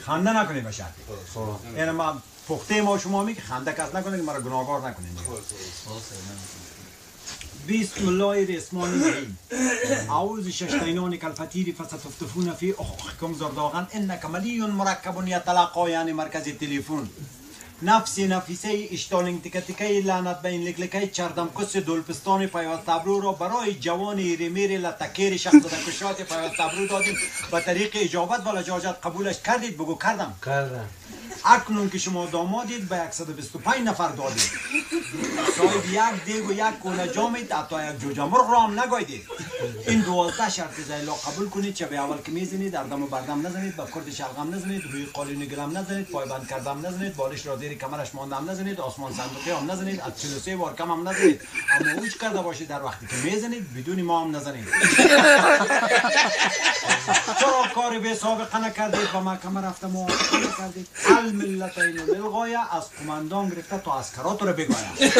خنده نکنی به شرطی. یعنی ما پخته ما شما می که خنده کس نکنه که مرا گناهکار نکنید. بسم الله الرحمن الرحیم. اعوذ ششتینان کالفتیر فستفتفون فی اخکم زرداغن انک ملی مرکب یتلقا، یعنی مرکز تلفن. نفسی نفیسه اشتالنگ تکتکه لعنت به این لکلکه چردم کس دولپستان پیوست ابرو را برای جوان ریمیر لتکیر شخص کشات پیوست ابرو دادیم. به طریق اجابت و لجاجت قبولش کردید؟ بگو کردم. کردم. اکنون که شما دامادید به 125 نفر دادید. صاحب یک دیگ و یک کوله جامید، حتی یک جوجه مرغ را هم نگایدید. این 12 شرط زیلا قبول کنید. چه به اول که میزنید دردم و بردم نزنید، به کرد شلغم نزنید، روی قالین گلم نزنید، پایبند کردم نزنید، بالش را زیر کمرش ماندم نزنید، آسمان صندوقی هم نزنید، از 43 بار کم هم نزنید. اما اوج کرده باشید در وقتی که میزنید بدون ما هم نزنید. چرا کاری به سابقه نکردید؟ به محکمه رفته موافقه نکردید. الملتین للغایه، از قماندان گرفته تا عسکرات رو بگاید.